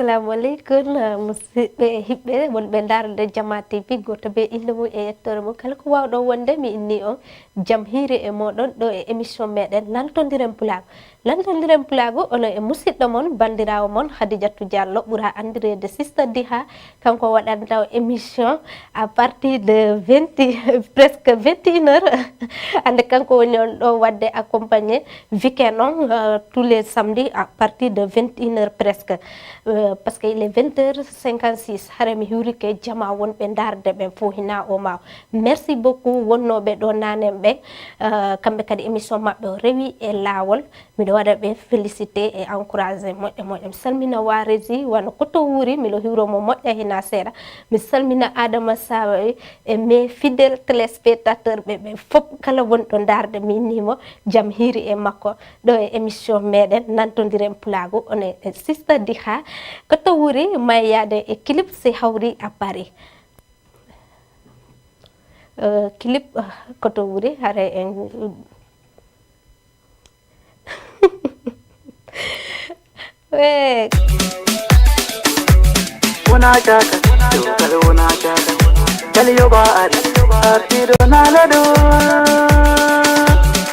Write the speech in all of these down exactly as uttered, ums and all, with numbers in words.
Assalamu aleykum, musidɓe e hiɓɓe wonɓe ndaarde Jama T V, gooto bee innde mum e yettoore mum. Kala ko waawɗo wonde, mi inni on jam hiiri e mooɗon ɗo e émission meɗen Nantondiren Pulaagu. Nantondiren Pulaagu, ono e musiɗɗo mon, banndiraawo mon, Khadijatou Diallo, ɓura anndireede Sista Diha. Kanko waɗanta o émission à partir de vingt, presque vingt et une heures. Hannde kanko woni on ɗo waɗde accompagné week-end on, euh, tous les samedis à partir de vingt et une heures presque. Euh, parce que il est vingt heures cinquante-six. Hare mi hiwrike jama wonɓe ndaarde ɓen fof hina o maaw. Merci beaucoup wonnooɓe ɗo naanen ɓen. Euh, kamɓe kadi émission maɓɓe o rewi e laawol. Miɗo waɗa ɓe félicité e encouragé moƴƴa moƴƴa. Mi salmina Waaresi, wano ko to wuuri, miɗo hiwro mo moƴƴa hina seeɗa. Mi salmina Adama Sawe e mes fidèles téléspectateurs ɓe, ɓe fof kala wonɗo ndaarde mi inni mo, jam hiiri e makko. Ɗo e émission meɗen Nantondiren Pulaagu, on e Sista Diha. Ko to wuuri, mayyaade e clip si hawri à Paris. Euh, clip, euh, ko to wuuri, hare en Wek. Wona caaka, dewgal wona caaka. Kali yoba ari, artiɗo nala ɗo.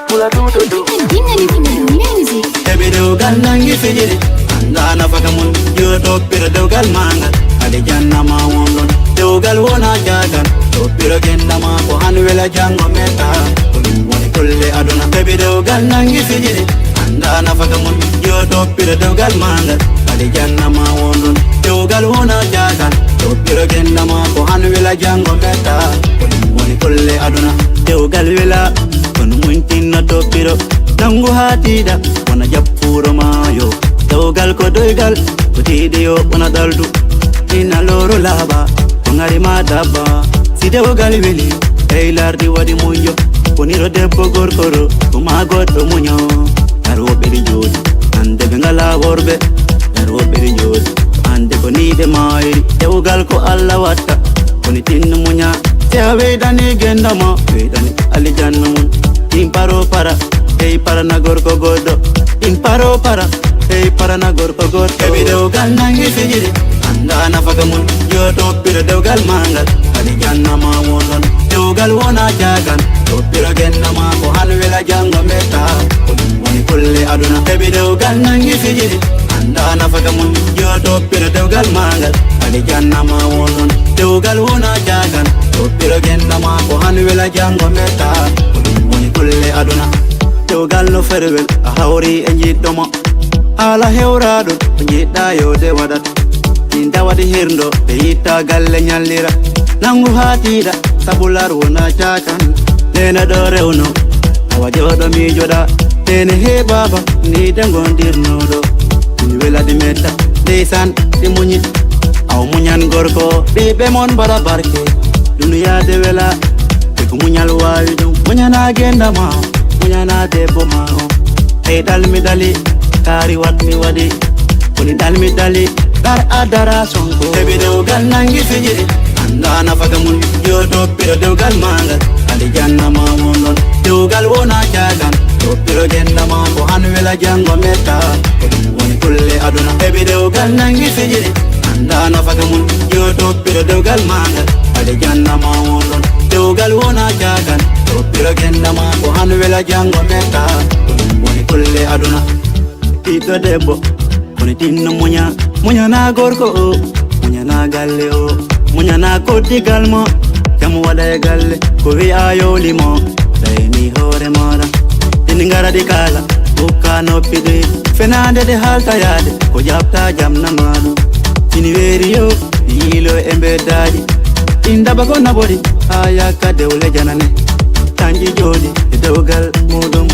Pula duto do. Dingani music. Eɓe dewgal nangi fijiri, anda nafaka mun. Yo toppiro dewgal mangal, hade janna ma won ɗon. Dewgal wona caaka, toppiro genda ma ko han wela jango meta. Ko ɗum woni kulle aduna. Eɓe dewgal nangi fijiri, anda nafaka mun. Yo toppiro dewgal mangal, hade janna ma won ɗon. Dewgal wona caaka, toppiro genda ma ko han wela jango meta. Ko ɗum woni kulle aduna. Dewgal wela, kono muñ tinno toppiro. Nangu haa tiiɗa, wona jappuuro maayo. Dewgal ko doygal, ko tiiɗi yo wona ɗaldu. Ina loro laaɓa, ko ngari ma dabba. Si dewgal weli, ey lardi waɗi muñjo. Woniro debbo gorkoro, ko ma goɗɗo muño. Darooɓe ɗi jooɗi, hande ɓe ngala worɓe. Darooɓe ɗi jooɗi, hande ko ni ɓe maayri. Dewgal ko Allah watta, woni tinno muña. Si a weydani genda ma, weydani alijanna mun. In paro para, ey parana gorko goɗɗo. In paro para, ey parana gorko goɗɗo. Eɓe dewgal nangi fijiri, anda nafaka mun. Yo toppiro dewgal mangal, alijanna ma won ɗon. Dewgal wona cakan, toppiro genda ma ko han wela jango meta. Ko ɗum woni kulle aduna. Eɓe dewgal nangi fijiri, anda nafaka mun. Yo toppiro dewgal mangal, alijanna ma won ɗon. Dewgal wona cakan, toppiro genda ma ko han wela jango meta. Ko ɗum woni kulle aduna. Dewgal no ferwel, a hawri e jiɗɗo ma. Haala hewraɗo, ko jiɗɗa yo de waɗat. Min dawaɗi hirndo, ɓe yitta galle ñallira. Nangu haa tiiɗa, sabu lar wona cakan. Nene ɗo rewno, awa jooɗo miijoɗa. Nene he baaba, ni de gondirnoɗo. Mi weladi metta, ndeysan, ɗi muñi. Aw muñan gorko, ɓiɓɓe mon mbaɗa barke. Dunuyade wela, ko muñal wawi ɗum. Muñana genda ma, muñana debbo ma o. Hey, dal mi dali, kaari wat mi waɗi. Woni dal mi dali, dar a dara sonko. Eɓe dewgal nangi fijiri, anda nafaka mun. Yo toppiro dewgal mangal, alijanna ma won ɗon. Dewgal wona cagan, toppiro genda ma ko han wela jango meta. Ko ɗum woni kulle aduna. Eɓe dewgal nangi fijiri, anda nafaka mun. Yo toppiro dewgal mangal, alijanna ma won ɗon. Dewgal wona cagan, toppiro genda ma ko han wela jango meta. Ko ɗum woni kulle aduna. Ɓiɗɗo debbo, woni tinno muña, muñana gorko o, muñana galle o, muñana koddigal mo. Jam waɗa e galle, ko wi'a yowli mo. Sayni hoore maɗa, ɗin ngara ɗi kala, ukka noppi ɗi. Fenande ɗe halta yaade, ko jaɓta jamna maɗum. Tini weeri yo, yiilo e mbeddaaji. Ɗin daba ko naɓori, haa yakka dewle janane. Kanji jooɗi e dewgal muɗum.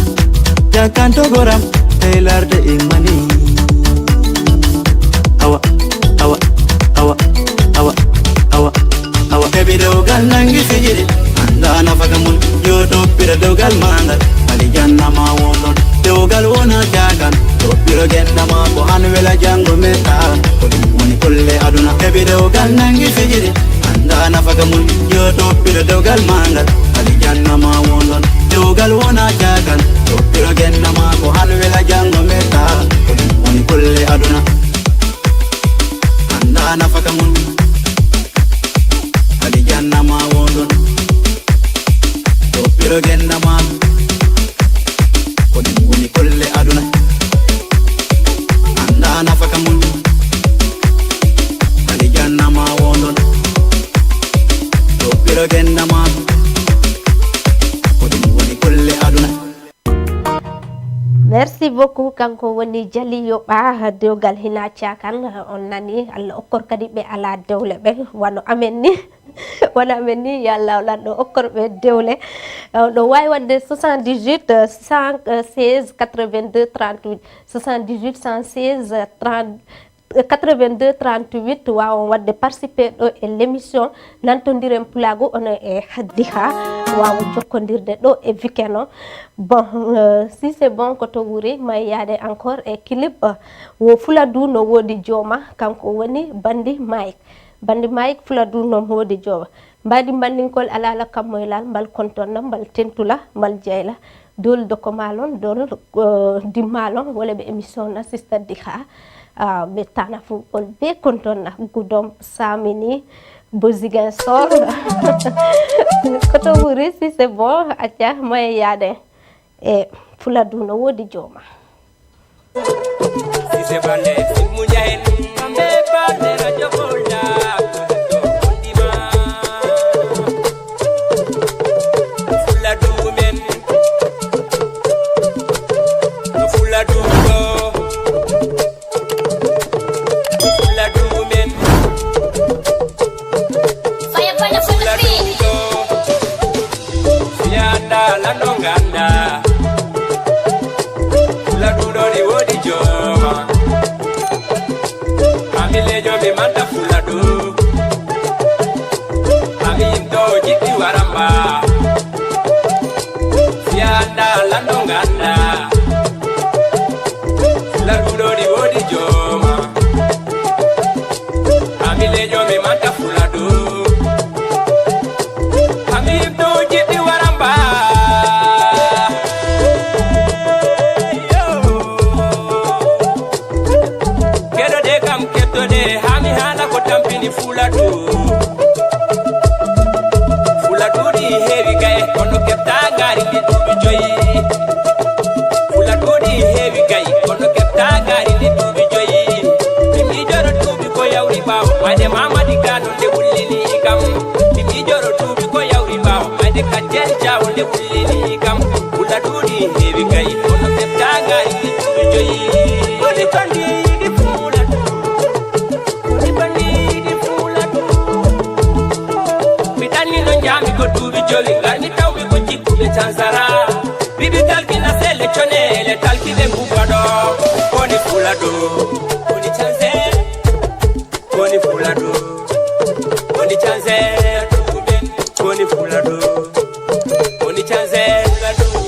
Jakkanto goram, e larde immani. Awa, awa, awa, awa, awa, awa. Eɓe dewgal nangi fijiri, anda nafaka mun. Yo toppira dewgal mangal, alijanna ma won ɗon. Dewgal wona cakan, toppiro genda ma ko han wela jango meta. Ko ɗum woni kulle aduna. Eɓe dewgal nangi fijiri, anda nafaka mun. Yo toppiro dewgal mangal, alijanna ma won ɗon. Dewgal wona cakan, toppiro genda ma ko han wela jango meta. Ko ɗum woni kulle aduna. Beaucoup, kanko woni Jali Yoɓa, dewgal hina cakan, on nani, Allah okkor kadi ɓe ala dewle ɓe, wano amen ni. Wano amen ni, ya Allah lanɗo okkor ɓe dewle. Eh, ɗo wawi wadde soixante-dix-huit, cent seize, quatre-vingt-deux, trente-huit, soixante-dix-huit, cent seize, trente, quatre-vingt-deux, trente-huit, wawan wadde participer ɗo e l'émission Nantondiren Pulaagu, ono e Haddiha, wawa jokkondirde ɗo e weekend o. Bon, euh, si c'est bon, ko to wuri, may yaade encore e clip, euh, wo Fuladu no woodi jooma, kanko woni Bandi Mike. Bandi Mike, Fuladu no woodi jooma. Mbaadi mbandinkol alala kammoylal, mbal kontonna, mbal tentula, mbal jeyla. Dol doko malon, dol, euh, di malon, wala ɓe émission na Sister Diha. Ah, ɓe tana fu, ol ɓe kontonna, gudom, samini, bo Ziguinchor. Ko to wuri, si c'est bon, acca, may yaade. E Fuladu no woodi jooma. Sise Bale, Muña en, kamɓe Bale, Radio Volta, Kondima. Fuladu men, Fuladu ɗo, Fuladu men. Fire, fire, fire, fire. Yanda lando ganda. Fuladu ɗo ni woodi jooma. Ami lejo mi manda Fuladu. Ami yimto jiɗi waramba. Yanda lando ganda. Fuladu ɗo ni woodi jooma. Ami lejo mi manta Fuladu. Ami yimto jiɗi waramba. Yo. Keɗoɗe kam keɗoɗe, hami hala ko tampini Fuladu. Fuladu ɗi heewi gaye, kono keɓta ngari ɗi duuɓi joyi. Fuladu ɗi heewi gayi, kono keɓta ngari ɗi duuɓi joyi. Mi miijoro duuɓi ko yawri ɓaawo, mayde Mamadi Kano nde wullini kam. Mi miijoro duuɓi ko yawri ɓaawo, mayde Kajjel Jawo nde wullini kam. Fuladu ɗi heewi gayi, kono keɓta ngari ɗi duuɓi joyi. Woni ko ndi yiɗi Fuladu. Woni ko ndi yiɗi Fuladu. Mi ɗanni no njaami ko duuɓi jowi, ngarmi tawmi ko jikkuɓe cansara. Bibi talkina sele conele, talkiɓe mbuba ɗo. Koni Fuladu, koni canse, koni Fuladu, koni canse, koni Fuladu, koni canse,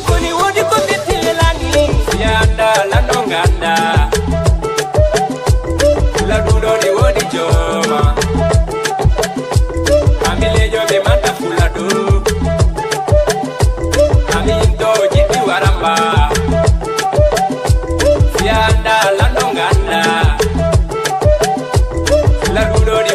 koni wodi ko betile lani. Yanda lando ganda. Fuladu ɗo ni woodi jooma. Ami lejo mi manta Fuladu. Ami yimto jiɗi waramba. Yanda lando ganda. Fuladu ɗo ni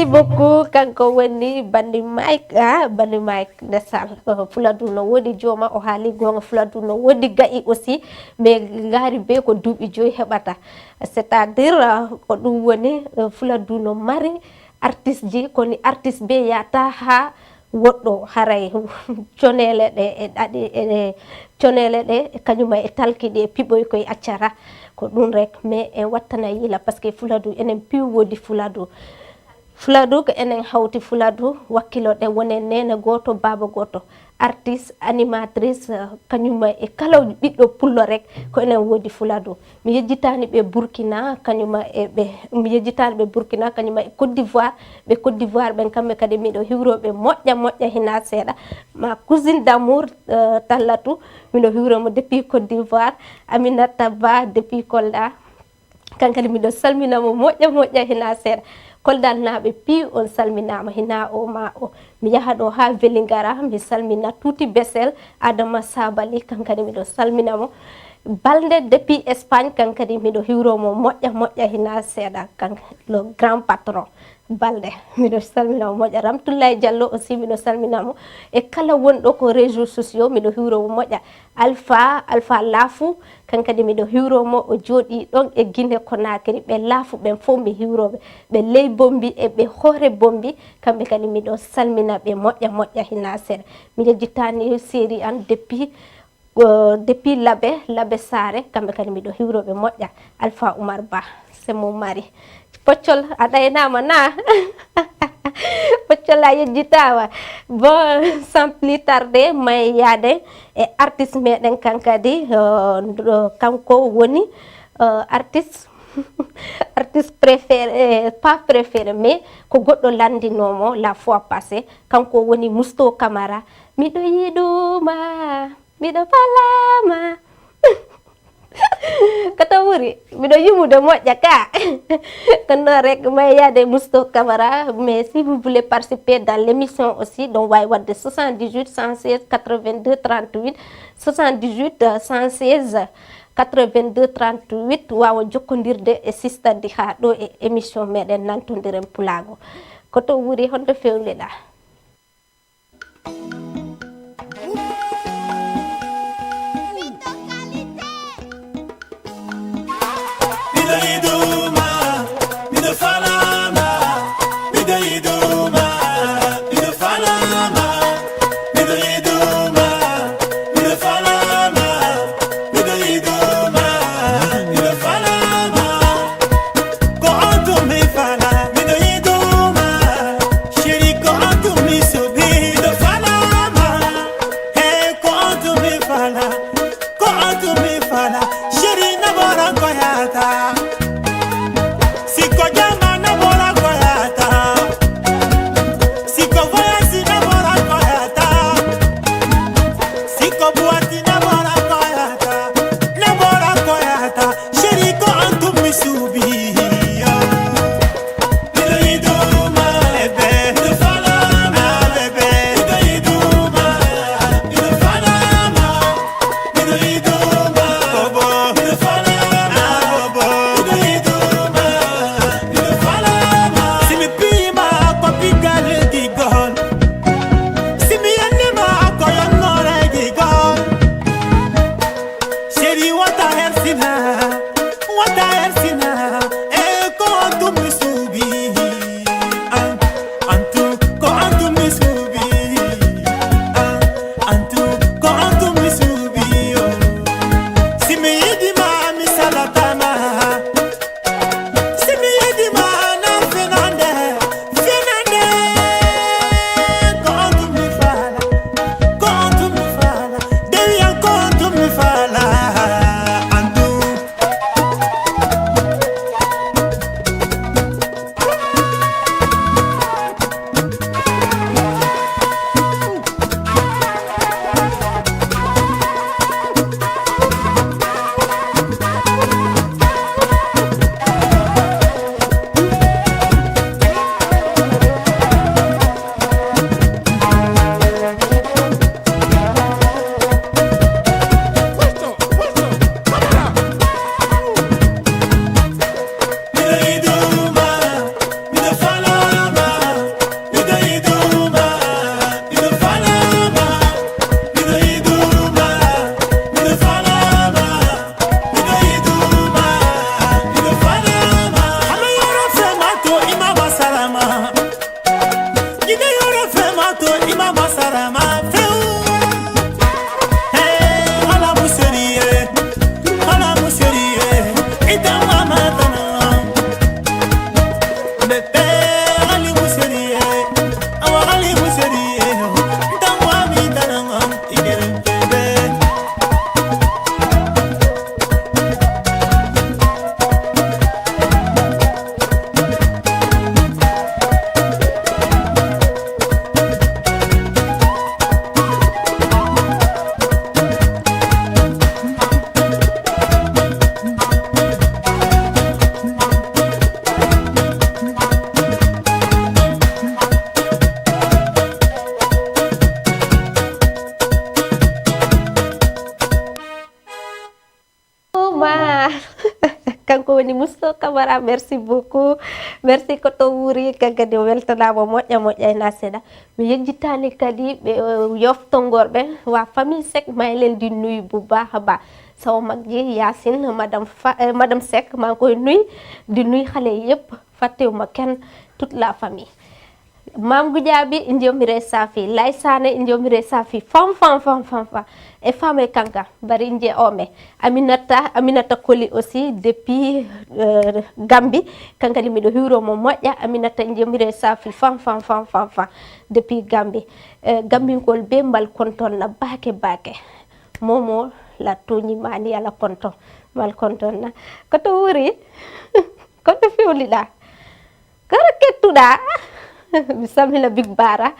Merci beaucoup, kanko woni Bandi Mike, ah, Bandi Mike, ndeysaan. Oh, Fuladu no woodi jooma, o haali goonga, Fuladu no woodi ga'i aussi, mais ngaari be ko duuɓi joyi heɓata. C'est-à-dire, ah, ko ɗum woni, eh, Fuladu no mari artiste ji, ko ni artiste be yahata haa woɗɗo, haray coneele ɗe e ɗaɗi, e coneele ɗe, e kañum e talki ɗi e piɓoy koye accata. Ko ɗum rek, mais en wattana yila, parce que Fuladu, enen piiw woodi Fuladu. Fuladu ko enen hawti Fuladu, wakkilo ɗe wonen neene gooto, baaba gooto. Artiste, animatrice, eh, kañum e kala ɓiɗɗo pullo rek, ko enen woodi Fuladu. Mi yejjitaani ɓe Burkina, kañum e ɓe, mi yejjitaani ɓe Burkina, kañum e Côte d'Ivoire. Ɓe Côte d'Ivoire ɓen, kamɓe kadi miɗo hiwroo ɓe moƴƴa, moƴƴa hinaa seeɗa. Ma cousine d'amour, eh, Tallatu, miɗo hiwroo mo depuis Côte d'Ivoire. Aminata Ba depuis Kolda. Kankadi miɗo salmina mo moƴƴa moƴƴa hinaa seeɗa. Koldanaaɓe piiw on salminaama hinaa o ma o. Mi yaha ɗo haa Vélingara, mi salmina Tuuti Besel, Adama Sabali, kankadi miɗo salmina mo. Balde depuis Espagne, kankadi miɗo hiwroo mo moƴƴa moƴƴa hinaa seeɗa, kan le grand patron. Balde, miɗo salmina mo moƴƴa. Ramtullahi Diallo aussi, miɗo salmina mo. E kala wonɗo ko réseaux sociaux, miɗo hiwroo mo moƴƴa. Alpha, Alpha Laafu, kankadi miɗo hiwroo mo, o jooɗii ɗon e Guinée Conakry. Ɓe Laafu ɓen fof mi hiwroo ɓe. Ɓe ley Bombi e ɓe hoore Bombi, kamɓe kadi miɗo salmina ɓe moƴƴa moƴƴa hinaa seeɗa. Mi yejjitaani série an depuis, euh, depuis Labe, Labe Saare, kamɓe kadi miɗo hiwroo ɓe moƴƴa. Alpha Oumar Ba, c'est mon mari. Poccol, a ɗaynaama na? Poccol, a yejjitaama. Bon, sans plus tarder, may yaade e artiste meɗen kankadi, euh, ndo-, kanko woni, euh, artiste, artiste préféré, eh, pas préféré, mais ko goɗɗo lanndinoo mo la fois passée, kanko woni Mousto Camara. Miɗo yiɗuma, miɗo falama. Ko to wuri, miɗo yimude moƴƴa ka. Ko noon rek, may yaade Mousto Camara, mais si vous voulez participer dans l'émission aussi, donc wawi waɗde soixante-dix-huit, cent seize, quatre-vingt-deux, trente-huit, soixante-dix-huit, cent seize, quatre-vingt-deux, trente-huit, wawa jokkondirde e Sista Diha ɗo e émission meɗen Nantondiren Pulaagu. Ko to wuri, honto fewleɗa? So Camara, merci beaucoup. Merci ko to wuuri, kankadi o weltanaama moƴƴa moƴƴa hina seeɗa. Mi yejjitaani kadi ɓe, eh, yoftongorɓe wa famille Seck, maa leen di nuyu bu baax a baax. Sama mag ji Yacine, madame Fa-, eh, madame Seck, maa ngi koy nuyu, di nuyu xale yépp, fàttewuma kenn, toute la famille. Maam Gujaabi, njomire safi. Lay Sané, njomire safi. Fam, fam, fam, fam, fam. E femme kanka, bari nje ome. Aminata, Aminata Koli aussi, depuis, euh, Gambie. Kankadi miɗo hiwro mo moƴƴa. Aminata, njomire safi. Fam, fam, fam, fam, fam. Depuis Gambie. Euh, Gambinkol be mbal kontonna baake, baake. Momo la toñi mani ala konto. Mbal kontonna. Ko to wuri? Ko to fewliɗa? Kara kettuɗa. Mi salmina Big Bara.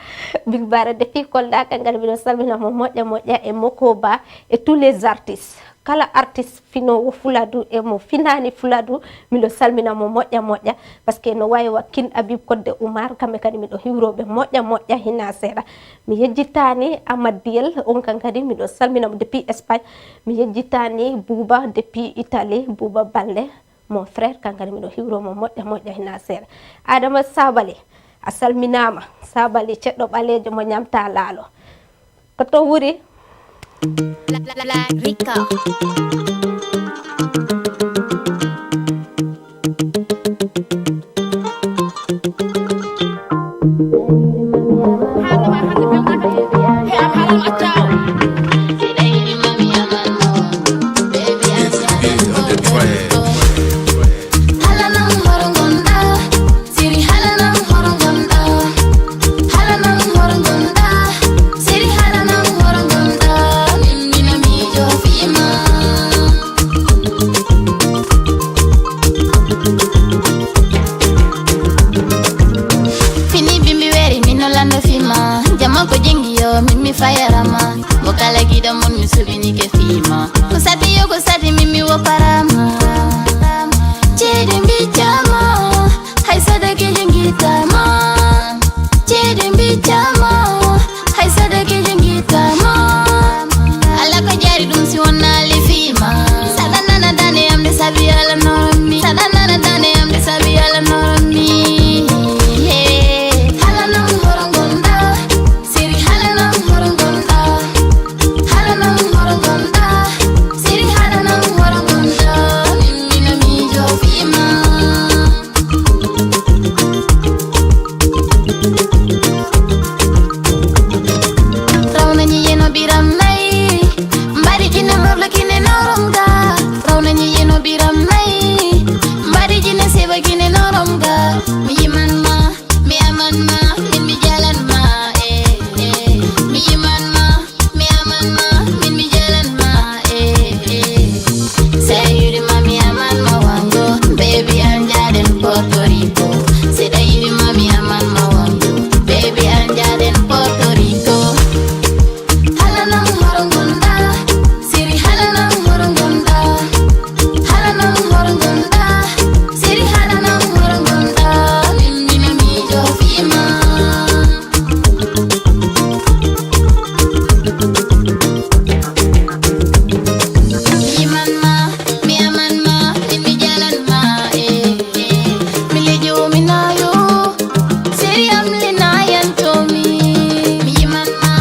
Big Bara depuis Kolda, kankadi miɗo salmina mo moƴƴa moƴƴa e Mokoba et tous les artistes. Kala artiste finoowo Fuladu e mo finaani Fuladu, miɗo salmina mo moƴƴa moƴƴa. Parce que no wawi wa Kin Habib Kodde Oumar, kamɓe kadi miɗo hiwroɓe moƴƴa moƴƴa hina seeɗa. Mi yejjitaani Amad Diyel, on kankadi miɗo salmina mo depuis Espagne. Mi yejjitaani Bouba depuis Italie, Bouba Balde. Mon frère, kankadi miɗo hiwro mo moƴƴa moƴƴa hina seeɗa. Adama Sabali, a salminaama. Sabali, ceɗɗo ɓaleejo mo ñamta laalo. Ko to wuri? La, la, la, Rika. Fini bimbi weri mino lando fima. Jama ko jengi yo, min mi fayarama. Mo kala giɗo mon mi suɓinike fima. Ko sati yo, ko sati min mi woparama. Ceede mbiccama, hay sadake jengitama. Ceede mbiccama, hay sadake jengitama. Alla ko jari ɗum si wonnaali fima. Saɗa nana dane am de sabi ala normi. Saɗa nana dane am de sabi ala normi. Hey. Hala nam horo gonda. Siri hala nam horo gonda. Hala nam horo gonda. Siri hala nam horo gonda. Min mina mijo fima. Rawnani yeno biram nay. Mbari kine morlo kine noronga. Rawnani yeno biram nay. Mbari kine seba kine noronga. Mi yiman ma, mi aman ma, min mi jalan ma, eh, eh. Mi yiman ma, mi aman ma, min mi jalan ma, eh, eh. Say you the mommy, aman ma wango, baby, I'm jaden Puerto Rico. Say that you the mommy, aman ma wango, baby, I'm jaden Puerto Rico. Hala nam horo gonda, siri hala nam horo gonda. Hala nam horo gonda, siri hala nam horo gonda. Min mina mijo fima. Yiman ma, mi aman ma, min mi jalan ma, eh, eh. Mi lejo mi nayo, siri am le nayan to mi. Mi yiman ma,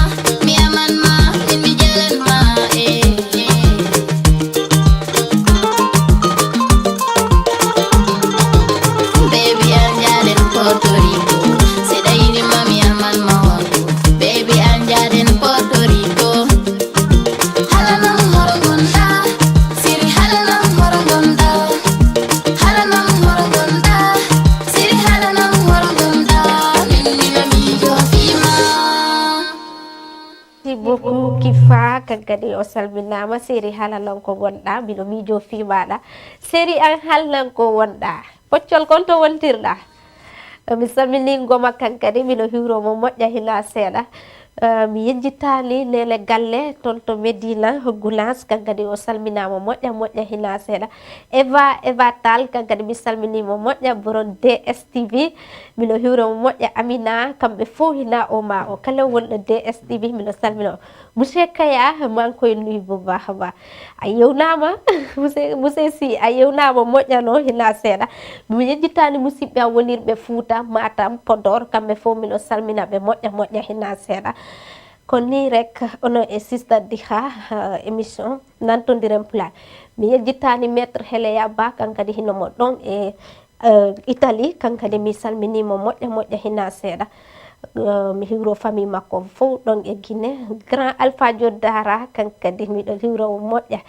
mi aman ma, min mi jalan ma, eh, eh. Baby, I'm jaden Puerto Rico. Say that you the mommy, aman ma wango. Baby, I'm jaden Puerto Rico. Hala nam horo gonda, siri hala nam horo gonda. Hala nam horo gonda, siri hala nam horo gonda. Min mina mijo fima. Merci beaucoup, Kifa, kankadi o salminaama. Seri hala lan ko wonɗa, mino mijo fimaɗa. Seri an hal lan ko wonɗa. Poccol kon to wontirɗa. Eh, mi salmini Ngoma kankadi, mino hiwro mo moƴƴa hina seeɗa. Eh, mi yejjitaani Nene Galle, toon to Medina, Gounass, kankadi o salminaama moƴƴa, moƴƴa hina seeɗa. Eva, Eva Tall, kankadi mi salmini mo moƴƴa, borom D S T V, mino hiwro mo moƴƴa. Amina, kamɓe fof hina o ma o. Kala wonɗo D S T V, mino salmino. Monsieur Kaya, maa ngi koy nuyu bu baax a baax. A yewnaama, monsieur, monsieur Sy, a yewnaama moƴƴano hina seeɗa. Mi yejjitaani musidɓe am wonirɓe Fuuta, Matam, Podor, kamɓe fof miɗo salmina ɓe moƴƴa moƴƴa hina seeɗa. Ko nii rek, ono e Sister Diha, eh, émission Nantondiren Pulaar. Mi yejjitaani Maître Heleya Ba, kan kadi hino mo ɗon e eh, Italie, kan kadi mi salminii mo moƴƴa moƴƴa hina seeɗa. Eh, mi hiwro famille makko fof ɗon e Guinée. Grand Alpha Diodara, kan kadi miɗo hiwro mo moƴƴa.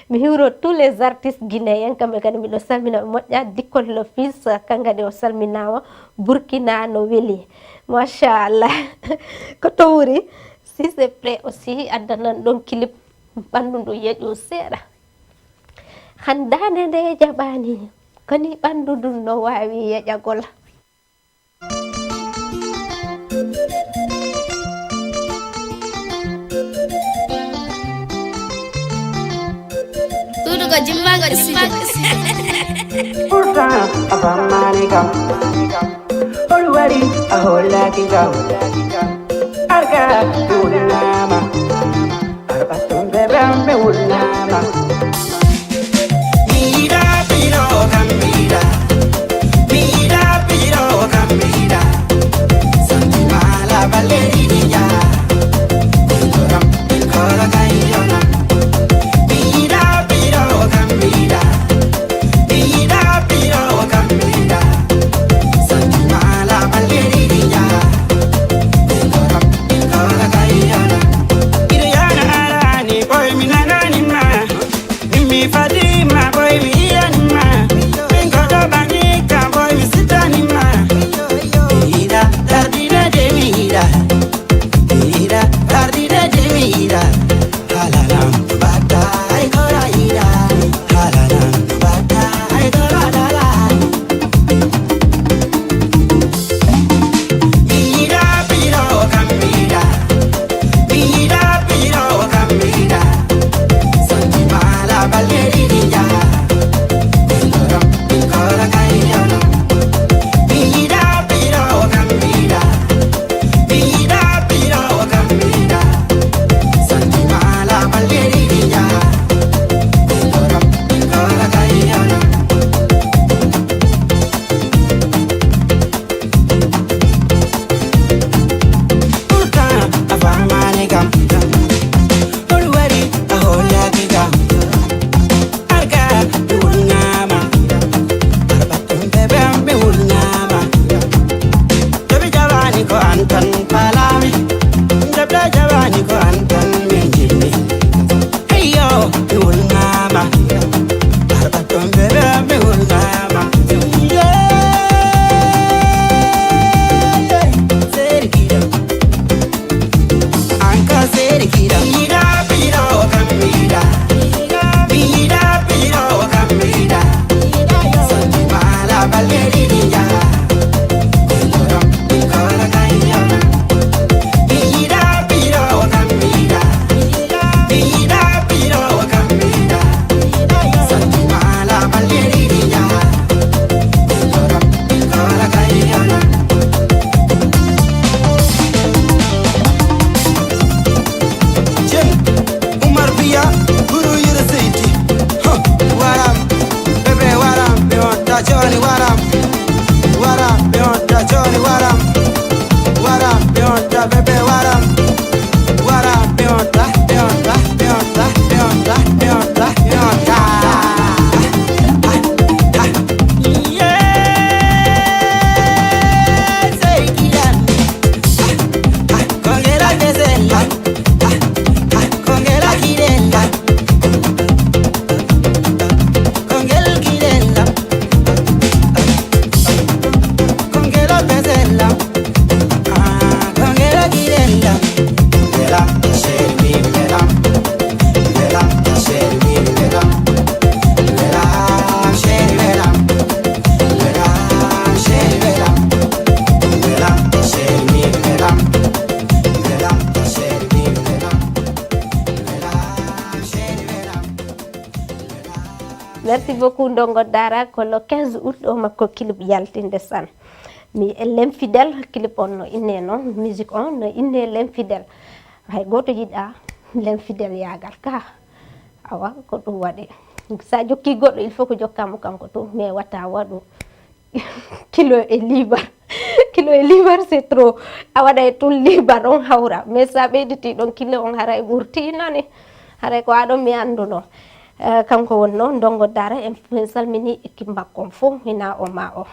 Mi hiwro tous les artistes guinéens, kamɓe kadi miɗo salmina ɓe moƴƴa. Dikkol le fils, kan kadi o salminaama. Burkina no weli. Machallah. Ko to wuri. Si c'est prêt aussi, addanan ɗon clip ɓanndu ndu yeƴo seeɗa. Han daande nde jaɓaani, koni ɓanndu ndun no waawi yeƴagol? Suudu ko jimmaango ɗi sije. Pourtant, a faamaani kam. Hol wari a hoolaaki kam. Arga mi wulnaama. Arɓa tumbe bam mi wulnaama. Mi yiɗa piiro kam mi yiɗa. Mi yiɗa piiro kam mi yiɗa. Santi maala balleri ninja. Koram il kora kayona. Mi yiɗa piiro kam mi yiɗa. Pourtant, a faamaani kam. Hol wari a hoolaaki kam. Arga mi wulnaama. Arɓa tumbe bam mi wulnaama. Jobi jawaani ko an tan paalaami. Jobi jawaani ko an tan min jimmi. Hey yo, mi wulnaama. Arɓa tumbe bam mi wulnaama. Yeah. Seeri kiɗo. Anka seeri kiɗa. Mi yiɗa piiro kam mi yiɗa. Mi yiɗa piiro kam mi yiɗa. Santi maala balleri ninja. Koram mi kora kayona. Mi yiɗa piiro kam mi yiɗa. Mi yiɗa piiro kam mi yiɗa. Santi maala balleri ninja. Koram mi kora kayona. Jen, Umar Biya, Guru Yero Seyti. Huh, waram, bébé waram, be on ta Johnny waram. Waram, be on ta Johnny waram. Waram, be on ta bébé waram. Waram, be on ta, be on ta, be on ta, be on ta, be on ta, be on ta. Merci beaucoup, Ndongo Dara. Ko le quinze août ɗo makko clip yalti, ndesan. Mi l'infidèle, clip on no inne noon, musique on no inne l'infidèle. Hay gooto yiɗa. L'infidéleyaagal ka, awa, ko ɗum waɗi. So a jokkii goɗɗo, il faut ko jokkaa mo kanko tun, mais wata waɗu kilo e liibar. Kilo e liibar, c'est trop. A waɗay tun liibar on hawra. Mais so a ɓeyditii ɗon kilo on, haray ɓurtii nani. Haray ko aɗon mi annduno. Eh, kanko wonno Ndongo Daara, en fof en salminii équipe makko on fof, hinaa o maa o.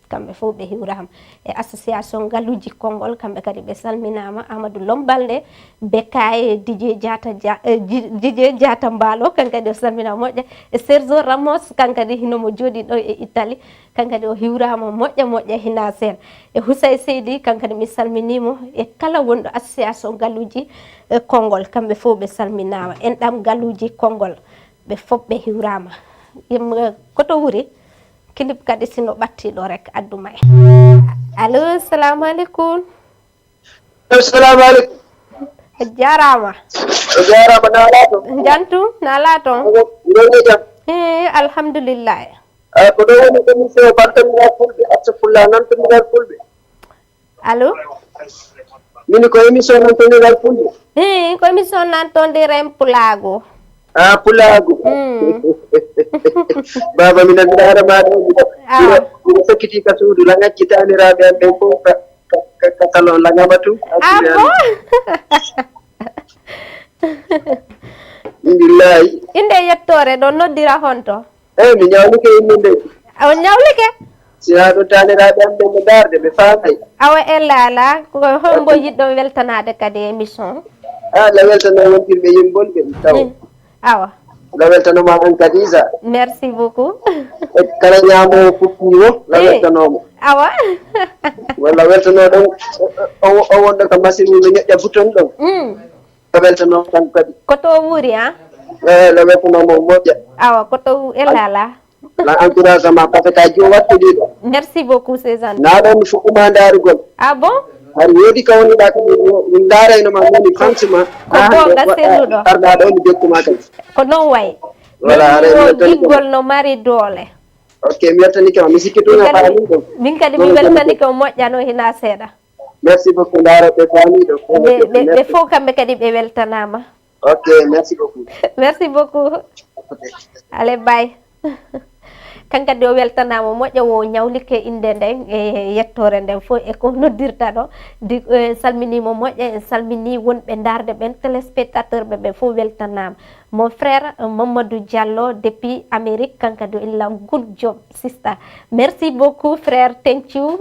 Kamɓe fof ɓe hiwraama. E association Ngaluuji Konngol, kamɓe kadi ɓe salminaama. Amadou Lom Balde, Bekay, Didier Diatta Dia-, eh, Di-, Didier Diatta Mbaalo, kan kadi o salminaama moƴƴa. E Sergio Ramos, kan kadi hino mo jooɗii ɗo e Italie. Kan kadi o hiwraama moƴƴa moƴƴa, hinaa seeɗa. E Husay Seydi, kan kadi mi salminii mo. E kala wonɗo association Ngaluuji, eh, Konngol, kamɓe fof ɓe salminaama. Enɗam Ngaluuji Konngol, ɓe fof ɓe hiwraama. Im, eh, ko to wuri? Clip kadi sino ɓattii ɗo rek, addu ma e. Allo, salamu aleykum. Assalamu aleykum. A jaaraama. A jaaraama, na alaa toon? Njantu, na alaa toon? Ngol jam? Eh, alhamdulillahi. Ah, ko ɗo woni émission Ɓamtaniral Fulɓe, Acca Fulla Namtaniral Fulɓe. Allo? Mini ko émission Namtaniral Fulɓe. Eh, ko émission Namtaniral Pulaagu. Ah, Pulaagu. Mm. Baaba, mi nanndiraa ma ɗo. Awa. Miɗo, miɗo sakkiti ka suudu, la ngacci taaniraaɓe am ɓen fof ka, ka, ka, ka salon, la ngama tu. Ah, bon? Billahi. Innde e yettoore, ɗo noddira honto? Eh, mi ñawlike innde nde. A on ñawlike? Si haa ɗo taaniraaɓe am ɓen no ndaarde, ɓe faamay. Awa, e laala, ko hombo yiɗɗon weltanaade kadi émission? Ah, la weltano wontirɓe yimɓe ɓen taw. Mm. Awa. La weltano ma an Kadisa. Merci beaucoup. E kala ñaamo fuɗɗi wo, la Eh. weltano mo. Awa. Walla weltano ɗon, o, o, o wonɗo ka machine mo ñoƴƴa bouton ɗon. Mm. La weltano kan kadi. Ko to wuuri, ah? Eh, la weltano mo moƴƴa. Awa, ko to wu-, e laala. La encourage ma, parce que a jiwo wattude ɗo. Merci beaucoup, c'est gentil. Na ɗo mi fuɗɗuma ndaarugol. Ah bon? Hari woodi ka woni ɗa kam, min ndaarayno ma, woni fansi ma. Ko Ah, goonga wa-, selluɗo. Arɗa ɗo mi jokkuma kam. Ko noon wayi. Voilà, Min haray mi o weltani ko. Giggol no mari doole. Ok, mi weltani kam. Mi sikki Min tun a kadi, faami ɗum. Min kadi mi Ɗum weltani ko. Ko moƴƴano hina seeɗa. Merci beaucoup. Ndaaro ɓe faami ɗum. Ɓe, ɓe, ɓe Merci. Fof kamɓe kadi ɓe weltanaama. Ok, merci beaucoup. Merci beaucoup. Ok. Allez, bye. Kan kadi o weltanaama moƴƴa, o ñawlike innde nden e yettoore nden fof e ko noddirta ɗo. Di, eh, salminiima moƴƴa, en salminii wonɓe ndaarde ɓen, téléspectateur ɓe ɓe fof weltanaama. Mon frère, eh, Mamadou Diallo depuis Amérique, kan kadi o illa good job, sister. Merci beaucoup, frère Tenchu.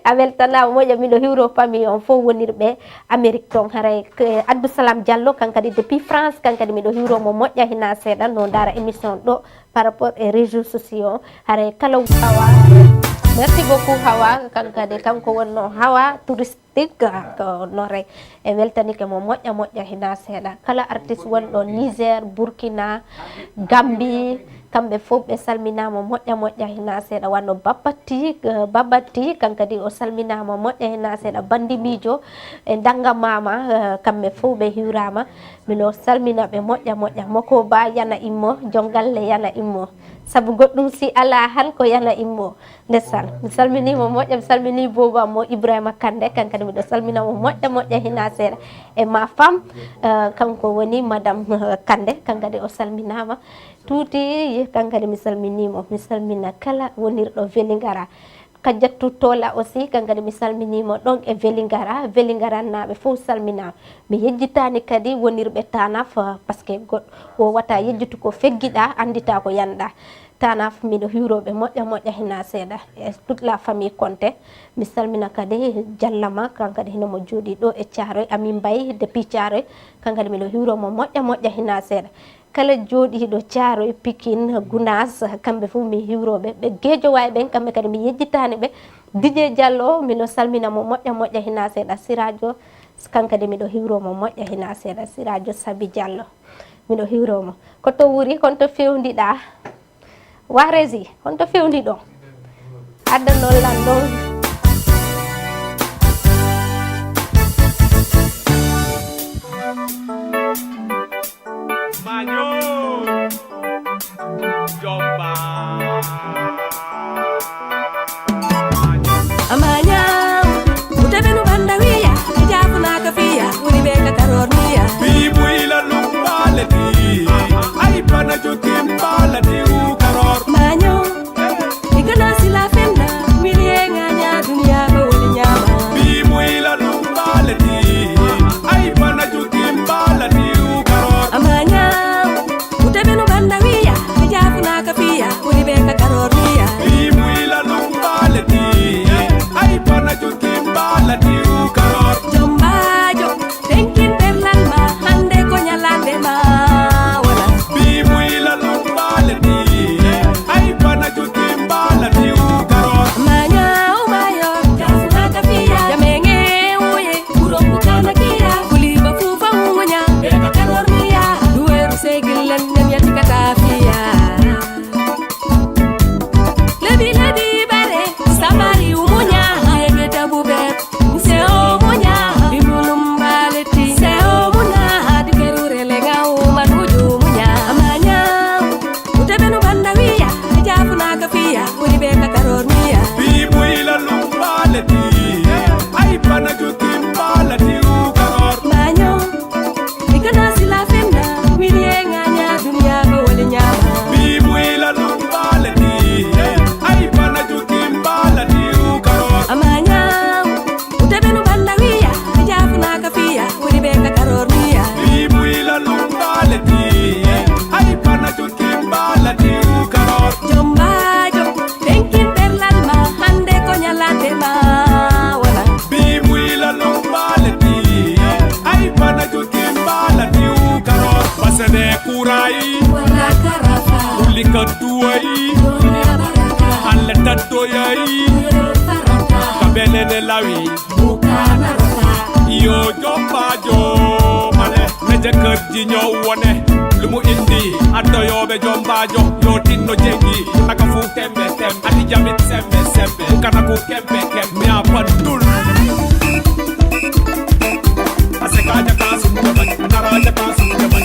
A weltanaama moƴƴa, miɗo hiwro famille on fof wonirɓe Amérique toon. Haray ko Abdou Salam Diallo, kan kadi depuis France, kan kadi miɗo hiwro mo moƴƴa hina seeɗa, no ndaara émission ɗo par rapport e réseaux sociaux. Haray kala Hawa. Merci beaucoup, Hawa. Kan kadi kanko wonno Hawa touristique, ko no rey. E weltanike mo moƴƴa moƴƴa hina seeɗa. Kala artiste wonɗo Niger, Burkina, Gambie, kamɓe fof ɓe salminaama moƴƴa moƴƴa hina seeɗa. Wano Babati, eh, Babati, kan kadi o salminaama moƴƴa hina seeɗa. Bandi Miijo e Ndannga Maama, eh, kamɓe fof ɓe hiwraama. Miɗo salmina ɓe moƴƴa moƴƴa. Moko Ba yana immo, jon galle yana immo. Sabu goɗɗum si alaa han ko yana immo. Ndeysaan, mi salminii mo moƴƴa, mi salminii booba mo Ibrahima Kande, kan kadi miɗo salmina mo moƴƴa moƴƴa hina seeɗa. E ma femme, eh, kanko woni madame, eh, Kande, kan kadi o salminaama. Tuuti, kan kadi mi salminii mo. Mi salmina kala wonirɗo Vélingara. Kajjattu Tola aussi, kan kadi mi salminii mo ɗon e Vélingara. Vélingarannaaɓe fof salminaama. Mi yejjitaani kadi wonirɓe Tanaf, parce que goɗɗo wowata yejjitu ko feggiɗa, anndita ko yanɗa. Tanaf, miɗo hiwro ɓe moƴƴa moƴƴa hina seeɗa. E toute la famille Konte. Mi salmina kadi Jallama, kan kadi hino mo jooɗii ɗo e Thiaroye. Ami Mbaye depuis Thiaroye, kan kadi miɗo hiwro mo moƴƴa moƴƴa hina seeɗa. Kala jooɗiiɗo Thiaroye, Pikine, Gounass, kamɓe fof mi hiwro ɓe. Ɓe Guédiawaye ɓen, kamɓe kadi mi yejjitaani ɓe. Didier Diallo, miɗo salmina mo moƴƴa moƴƴa hina seeɗa. Sirajo, kan kadi miɗo hiwro mo moƴƴa hina seeɗa. Sirajo Sabi Diallo, miɗo hiwro mo. Ko to wuri, kon to fewndi ɗa? Wa Rési, honto fewndi ɗon? Adda noon lan ɗon. Maño, Jomba. Amaña, utebe no banda wiya, jafu na ka fiya, uri be ka karor niya. Bibuy. Ɓurayi, wuli ka duwayi, Allah taddoyayi, ka belene lawi. Yo jombaajo male, na jëkkër ji ñëw wone lu mu indi. Addoyooɓe jombaajo, yo tinno jengi, naka fu tembe tem, ati jamit sembe sembe, kana ku kembe kem, mi a pandul. Aseka jaka sum ke bai, anara jaka sum ke bai.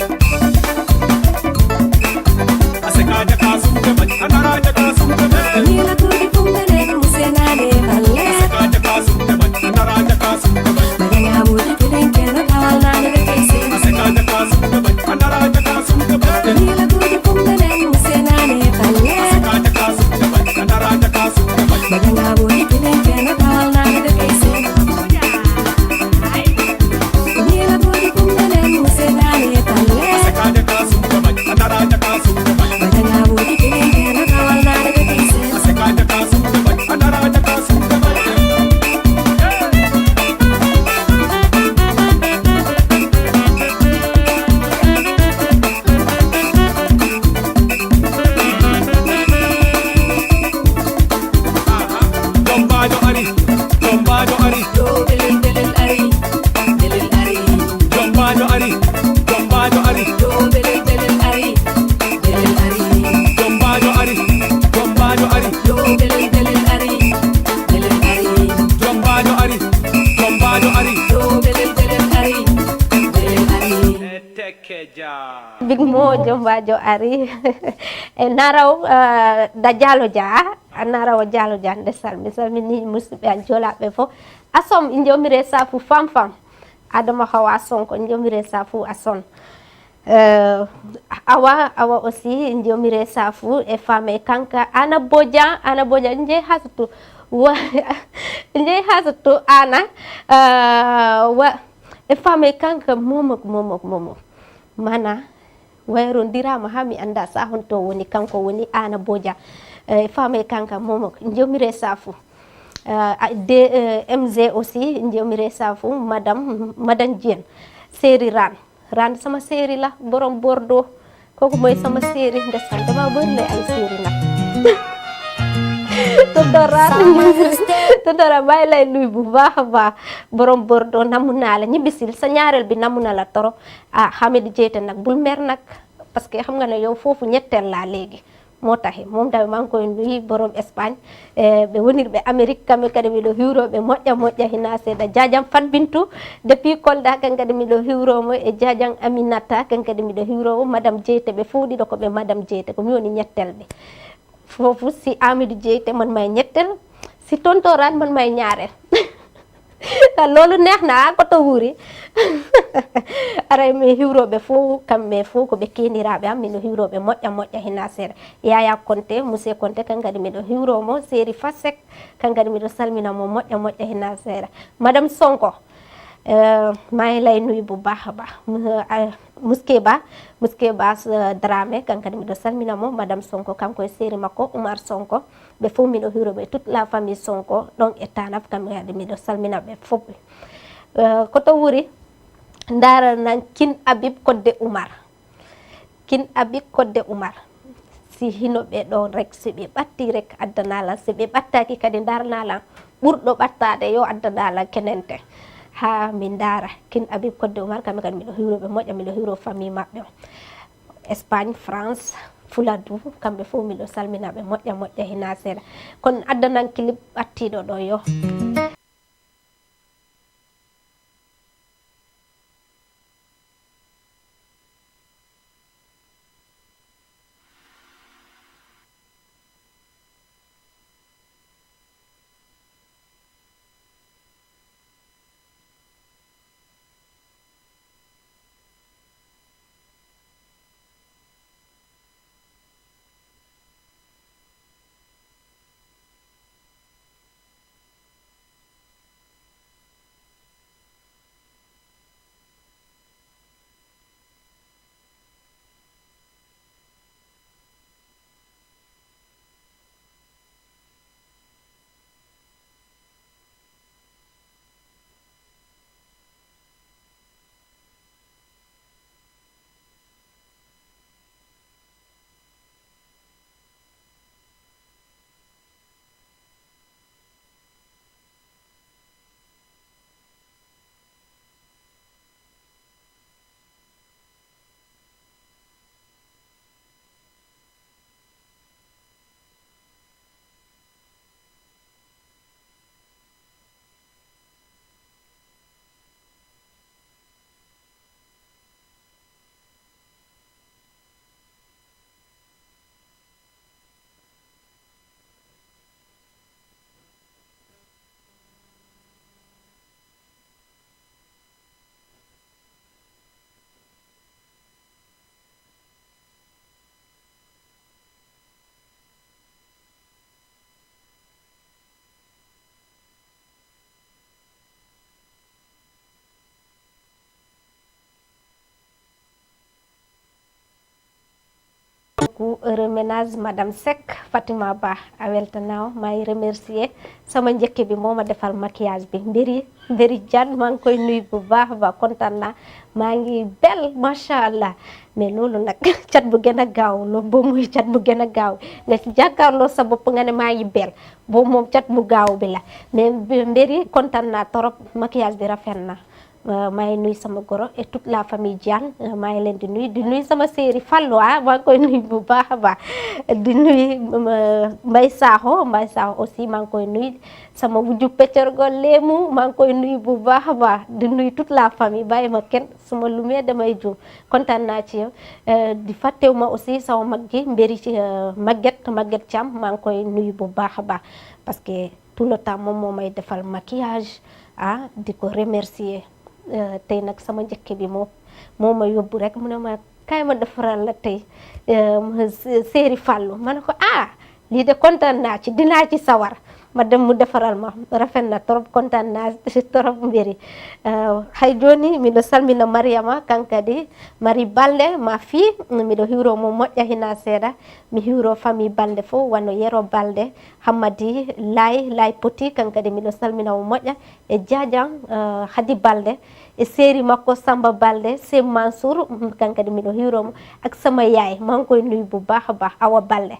Aseka jaka sum ke bai, anara jaka sum ke bai. Nila kudi kumbe ne musenane balle. Aseka jaka sum ke bai, anara jaka sum ke bai. Bagana budi kudin kena kawal na ne kese. Aseka jaka sum ke bai, anara jaka sum ke bai. Nila kudi kumbe ne musenane balle. Aseka jaka sum ke bai, anara jaka sum ke bai. Bagana budi kudin kena kawal na ne kese. Jombaajo ari, jombaajo ari. Yo belel belel ari, belel ari. Jombaajo ari, jombaajo ari. Yo belel belel ari, belel ari. Jombaajo ari, jombaajo ari. Yo belel belel ari, belel ari. Jombaajo ari, jombaajo ari. Yo belel belel ari, belel ari. E Tekkeja. Big Mo jombaajo ari. E Naraw, eh, da Diallo Dia. Annara o Diallo Dia, ndeysaan, mi salmini musidɓe an joolaaɓe fof. Asom, njomire safu fam fam. Adama Hawa Sonko, njomire safu Ason. Eh, Awa, Awa aussi, njomire safu e fame kanka. Ana Boja, Ana Boja, nje hasatu. Wa, nje hasatu, Ana. Eh, wa, e fame kanka, momok, momok, momok. Mana, wayrondirama ha mi anda sa honto woni, kanko woni Ana Boja. Eh, fame kanka momok, njomire safu. Eh, a- de, eh, M Z aussi, njomire safu, madame, madame Dieng. Séri Ran. Ran sama séri la, borom Bordeaux. Koko moy sama séri, ndeysaan, dama bëri lay ay séri nag. Tonton Ran, tonton Ran, maa ngi lay nuyu bu baax a baax. Borom Bordeaux, namu naa la, ñibbisil, sa ñaareel bi namu na la trop. Ah, Hamidou Diété nag, bul mer nag, parce que xam nga ne yow foofu ñetteel laa léegi. Moo taxi, moom tamit maa ngi koy nuyu, borom Espagne. Eh, ɓe wonirɓe Amérique, kamɓe kadi miɗo hiwroɓe moƴƴa moƴƴa hina seeɗa. Jajam Fat Bintou, depuis Kolda, kan kadi miɗo hiwromo. E Jajam Aminata, kan kadi miɗo hiwromo. Madame Diété, ɓe fof ɗiɗo ko ɓe Madame Diété, ko mi woni ñettel ɓe. Foofu si Amidou Diété, man may ñettel, si Tonton Ran, man may ñaareel. Loolu neex na, ah, ko to wuuri. Aray mi hiwroɓe fof, kamɓe fof ko ɓe keeniraaɓe am, miɗo hiwroɓe moƴƴa moƴƴa hina seeɗa. Yaya Konte, Monsieur Konte, kan kadi miɗo hiwromo. Seri Fasek, kan kadi miɗo salmina mo moƴƴa moƴƴa hina seeɗa. Madame Sonko, eh, maa ngi lay nuyu bu baax a baax. Mu-, eh, Muskeba, Muskeba, eh, Dramé, kan kadi miɗo salmina mo. Madame Sonko, kanko e seri makko, Oumar Sonko. Ɓe fof miɗo hiwroɓe, toute la famille Sonko, ɗon e Tanaf, kamɓe kadi miɗo salmina ɓe fof. Eh, ko to wuuri, ndaara nan Kin Habib Kodde Oumar. Kin Habib Kodde Oumar. Si hino ɓe ɗon rek, si ɓe ɓatti rek, addana lan. Si ɓe ɓattaki kadi, ndarana lan ɓurɗo ɓattaade, yo addana lan kenente. Ha mi ndaara. Kin Habib Kodde Oumar, kamɓe kadi miɗo hiwroɓe moƴƴa, miɗo hiwro famille maɓɓe on. Espagne, France, Fuladu, kamɓe fof miɗo salmina ɓe moƴƴa moƴƴa hina seeɗa. Kono addanan clip ɓattiɗo ɗo yo. Heureux ménage, Madame Seck, Fatima Ba, a weltanaama, maa ngi remercier sama njëkk bi, moo ma defal maquillage bi, Mbéri, Mbéri Diagne, maa ngi koy nuyu bu baax a baax, kontaan naa, maa ngi belle, macha Allah. Mais loolu nag, cat bu gën a gaaw, lo-, boobu mooy cat bu gën a gaaw, nga si jàkkaarloo sa bopp, nga ne maa ngi belle, boobu moom cat bu gaaw bi la. Mais Mbé-, Mbéri, kontaan naa trop, maquillage bi rafet na. Euh, maa ngi nuyu sama goro et toute la famille Diagne, euh, maa ngi leen di nuyu, di nuyu sama séeri Fallou, ah, maa ngi koy nuyu bu baax a baax, di nuyu, euh, Mbaye Sakho, Mbaye Sakho aussi, maa ngi koy nuyu, sama wujju peccorgo Léemu, maa ngi koy nuyu bu baax a baax, di nuyu toute la famille, bàyyi ma kenn, su ma limee damay juum, kontaan naa ci yow. Euh, di fàttewuma aussi sama mag ji, Mbéri ci, euh, Maguette, Maguette Thiam, maa ngi koy nuyu bu baax a baax, parce que tout le temps moom moo may defal maquillage, ah, di ko remercier. Euh, tey nag sama njëkk bi moo, moo ma yóbbu rek, mu ne ma, "Kaay ma defaral la tey, euh, ma sé-, séeri Fallou." Ma ne ko, "Ah, lii de kontaan naa ci, dinaa ci sawar." Ma dem, mu defaral ma, rafet na trop, kontaan naa ci trop, Mbéri. Euh, hay jooni, miɗo salmina Mariama, kankadi, Marie Balde, ma fille, miɗo hiwro mo moƴƴa hina seeɗa. Mi hiwro famille Balde fof, wano Yero Balde, Hammadi, Laay, Laay Poti, kankadi miɗo salmina mo moƴƴa. E Jaajan, eh, Hadi Balde, e seeri makko Samba Balde, Sey Mansour, mm, kankadi miɗo hiwro mo, ak sama yaay, maa ngi koy nuyu bu baax a baax, Awa Balde.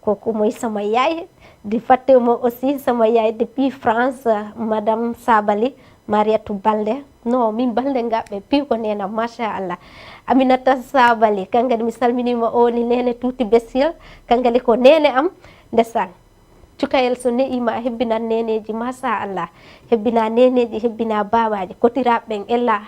Kooku mooy sama yaay, di fàtte mo aussi sama yaay depuis France, Madame Sabali, Mariatou Balde. No, min Balde ngaɓɓe, piiw ko neena, machallah. Aminata Sabali, kankadi mi salminiima, o ni neene Tuuti Bessiyel, kankadi ko neene am, ndesan. Cukayel so ne'iima a hebbinan neeneeji, machallah. Hebbina neeneeji, hebbina baabaaji. Kotiraaɓe ɓen, ella,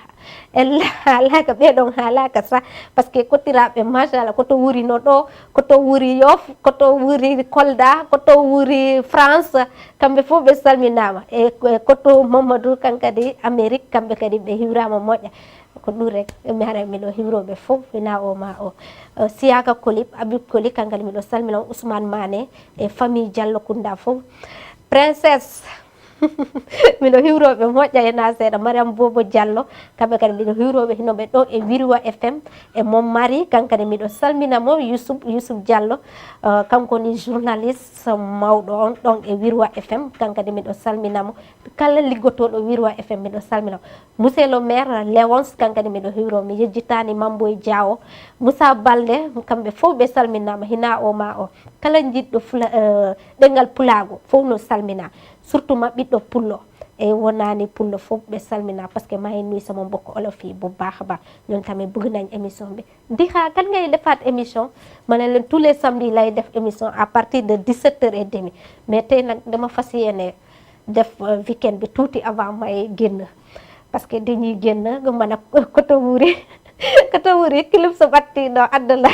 ella haalaaka, ɓee ɗon haalaaka sah. Parce que kotiraaɓe, machallah, ko to wuri no ɗo, ko to wuri Yoff, ko to wuri Kolda, ko to wuri France, kamɓe fof ɓe salminaama. E, e ko to Mamadou, kankadi Amérique, kamɓe kadi ɓe hiwraama moƴƴa. Ko ɗum rek, mi haray miɗo hiwroɓe fof, hina o ma o. Eh, Siyaka Koli, Habib Koli, kankadi miɗo salmina on, Ousmane Mané, e famille Diallo Kounda fof. Princesse, miɗo hiwroɓe moƴƴa e na seeɗa, Mariam Bobo Diallo, kamɓe kadi miɗo hiwroɓe hino ɓe ɗo e Wirwa F M, e Mom Mari, kankadi miɗo salmina mo, Youssouf, Youssouf Diallo, eh, kanko ni journaliste mawɗo on ɗon e Wirwa F M, kankadi miɗo salmina mo, kala liggotooɗo Wirwa F M miɗo salmina mo. Monsieur le maire Léonce, kankadi miɗo hiwro, mi yejjitaani Mamboy Diawo, Moussa Balde, kamɓe fof ɓe salminaama, hina o ma o. Kala jiɗɗo fula-, eh, ɗengal pulaagu fof no salmina, surtout ma ɓiɗɗo pullo. E wonaani pullo fof ɓe salmina, parce que maa ngi nuyu sama mbokk olof yi bu baax a baax. Ñoom tamit bëgg nañ émission bi. Dixa, kan ngay defaat émission? Ma ne leen tous les samedis lay def émission à partir de dix-sept heures et demie. Mais tey nag dama fas yéene def, euh, weekend bi tuuti avant may génn. Parce que dañuy génn, nga mën a koto wuri, koto wuri, clip so ɓatti ɗo, adda la.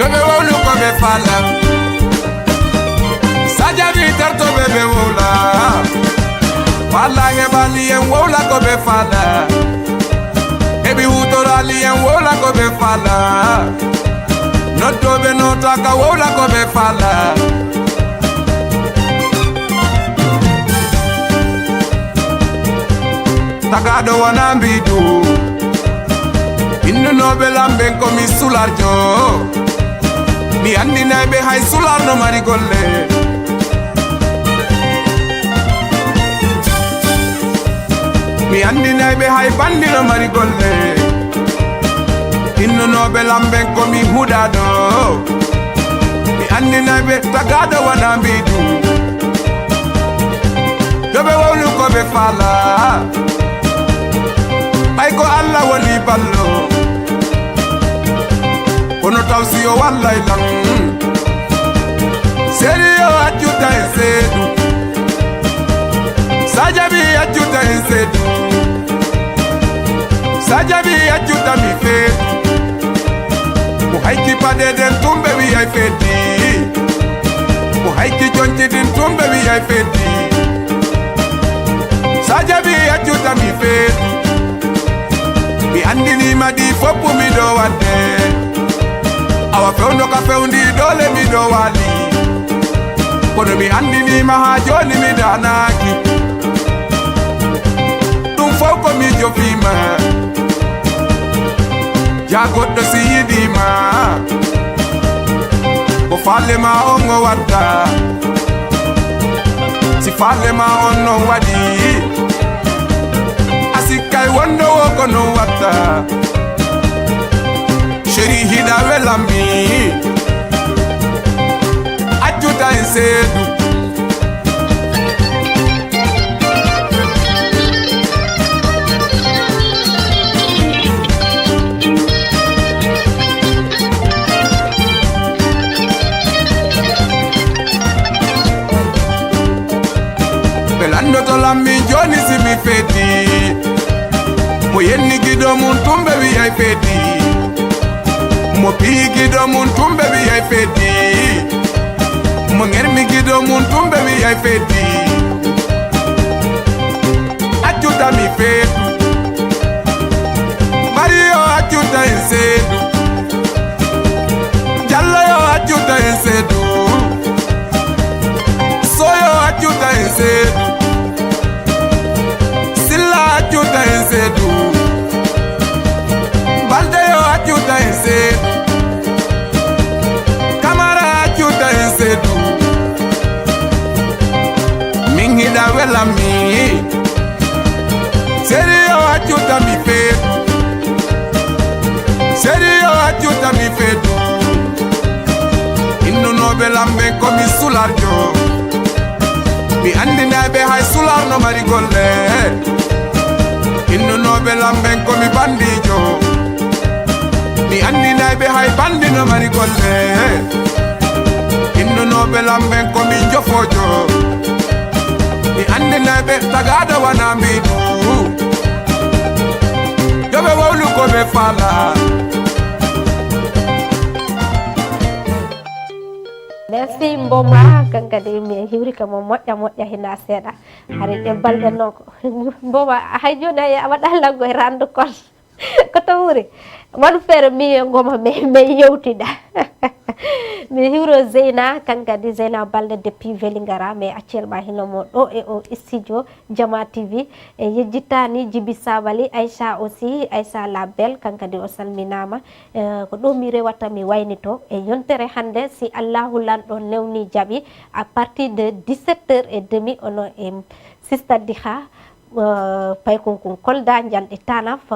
Yo ɓe wowlu ko ɓe fala. Sajabi tarto ɓe ɓe wowla. Fala heɓali en wowla ko ɓe fala. Heɓi hutorali en wowla ko ɓe fala. Noddoɓe notaka wowla ko ɓe fala. Tagaɗo wona mbiɗu. Innunooɓe lamɓen ko mi sularjo. Mi anndinay ɓe hay sular no mari golle. Mi anndinay ɓe hay banndi no mari golle. Innunooɓe lamɓen ko mi huɗaɗo. Mi anndinay ɓe tagaɗo wona mbiɗu. Yo ɓe wowlu ko ɓe fala. Ɓay ko Allah woni ballo. Kono taw si o wallay lan. Sérieux accuta en seedu. Sa jaɓi accuta en seedu. Sa jaɓi accuta mi feedu. Ko hayki paɗeɗen tumɓe wiyay feedi. Ko hayki conci ɗin tumɓe wiyay feedi. Sa jaɓi accuta mi feedu. Mi anndiniima ɗi fof miɗo waɗde. Awa fewndo ka fewndi ɗoole miɗo waali. Kono mi anndiniima haa jooni mi danaaki. Fow ko miijo fii ma. Jaa goɗɗo si yiɗii ma, ko faale ma on o watta. Si faale ma on non waɗi, a sikkay wonde wo ko non watta. Chéri hiɗa welammi, accuta en seedu. Ɓe landoto lammi jooni si mi feeti. Mo yenni giɗo mum tun ɓe wi'ay feeti. Mo piyi giɗo mum tun ɓe wi'ay feeti. Mo ŋermi giɗo mum tun ɓe wi'ay feeti. Accuta mi feetu. Mariyo accuta en seedu. Jallo yo accuta en seedu. Soyo accuta en seedu. Silla accuta en seedu. Balde yo accuta en seedu. Kamara accuta en seedu. Min hiɗa welammi. Sérieux accuta mi feetu. Sérieux accuta mi feetu. Innunooɓe lamɓen ko mi sularjo. Mi anndinay ɓe hay sular no mari golle. Innunooɓe lamɓen ko mi bandiijo. Mi anndinay ɓe hay bandi no mari golle. Innunooɓe lamɓen ko mi jofoojo. Mi anndinay ɓe tagaaɗo wana mbiiɗu. Yo ɓe wowlu ko ɓe faala. Merci Mboma, kankadi mi hiwrike mo moƴƴa moƴƴa hina seeɗa. Hari ɗe balɗe noon ko Mboma, hay jooni a waɗa lango e rando kon. Ko to wuri? Waɗu feere mi e Ngoma, mais mais yewtida. Mi hiwro Zeyna, kankadi Zeyna Balde depuis Velingara, mais actuellement hino mo ɗo e o studio Jama T V. E yejjitaani Jibi Sabali, Aïcha aussi, Aïcha la belle, kankadi o salminaama. Eh, ko ɗo mi rewata mi waynito e yontere hannde, si Allahu Lanɗo newni jaɓi, à partir de dix-sept heures et demi, ono e Sista Diha, eh, Paykunkun Kolda, Njanɗi Tanaf,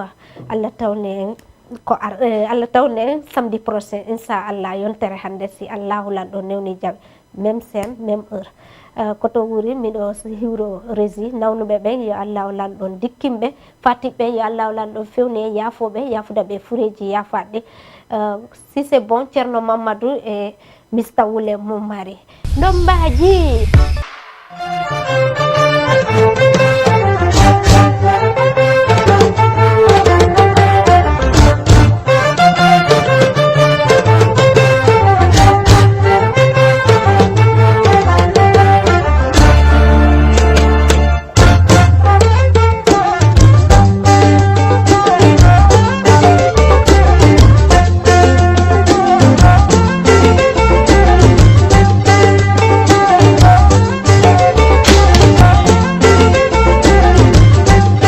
Allah tawni en ko ar-, eh, Allah tawni en samedi prochain, inchallah, yontere hannde, si Allahu Lanɗo newni jaɓi. Même chaîne, même heure. Eh, ko to wuri, miɗo hiwro Régie, nawnuɓe ɓen, yo Allah o lanɗo on dikkinɓe, fatiɓɓe, yo Allah o lanɗo fewni en, yaafooɓe, yaafuda ɓe fureeji yaafaɗɗi. Eh, si c'est bon, Ceerno Mamadou e Mista Wule Mum Mari. Ndombaji!